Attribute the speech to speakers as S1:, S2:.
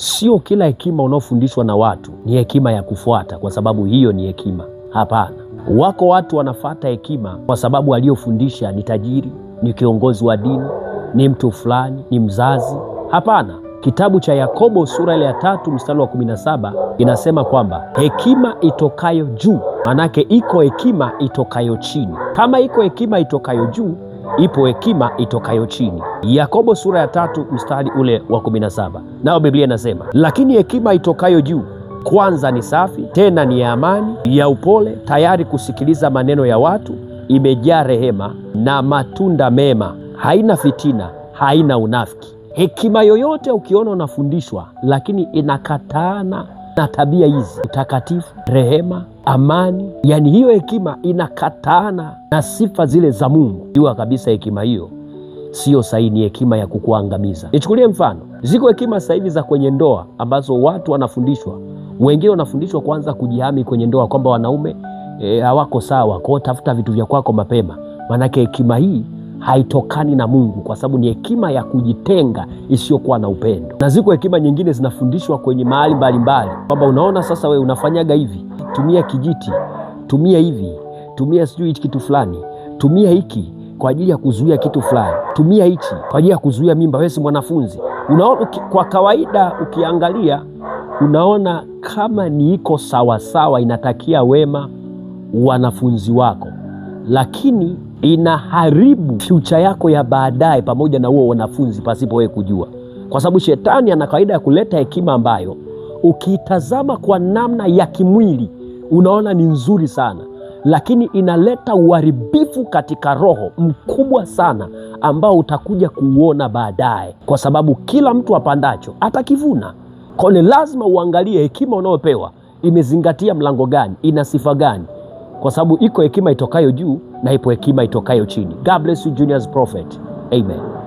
S1: Sio kila hekima unaofundishwa na watu ni hekima ya kufuata, kwa sababu hiyo ni hekima. Hapana, wako watu wanafata hekima kwa sababu aliyofundisha ni tajiri, ni kiongozi wa dini, ni mtu fulani, ni mzazi. Hapana. Kitabu cha Yakobo sura ile ya 3 mstari wa 17 inasema kwamba hekima itokayo juu, manake iko hekima itokayo chini. Kama iko hekima itokayo juu, ipo hekima itokayo chini. Yakobo sura ya 3 mstari ule wa 17, nayo Biblia inasema, lakini hekima itokayo juu kwanza ni safi, tena ni ya amani, ya upole, tayari kusikiliza maneno ya watu, imejaa rehema na matunda mema, haina fitina, haina unafiki. Hekima yoyote ukiona unafundishwa lakini inakataana na tabia hizi, utakatifu, rehema, amani, yani hiyo hekima inakataana na sifa zile za Mungu, jua kabisa hekima hiyo sio sahihi, ni hekima ya kukuangamiza. Nichukulie mfano, ziko hekima sasa hivi za kwenye ndoa ambazo watu wanafundishwa. Wengine wanafundishwa kwanza kujihami kwenye ndoa kwamba wanaume hawako sawa, kwao tafuta vitu vya kwako mapema. Maanake hekima hii haitokani na Mungu kwa sababu ni hekima ya kujitenga isiyokuwa na upendo. Na ziko hekima nyingine zinafundishwa kwenye mahali mbalimbali kwamba unaona sasa, we unafanyaga hivi, tumia kijiti, tumia hivi, tumia sijui kitu fulani, tumia hiki kwa ajili ya kuzuia kitu fulani, tumia hichi kwa ajili ya kuzuia mimba, wewe si mwanafunzi. Unaona, kwa kawaida ukiangalia unaona kama ni iko sawasawa, inatakia wema wanafunzi wako, lakini inaharibu future yako ya baadaye pamoja na huo wanafunzi pasipo wewe kujua, kwa sababu shetani ana kawaida ya kuleta hekima ambayo ukiitazama kwa namna ya kimwili unaona ni nzuri sana, lakini inaleta uharibifu katika roho mkubwa sana ambao utakuja kuuona baadaye, kwa sababu kila mtu apandacho atakivuna. Kwa ni lazima uangalie hekima unayopewa imezingatia mlango gani, ina sifa gani, kwa sababu iko hekima itokayo juu na ipo hekima itokayo chini. God bless you, Junior's Prophet. Amen.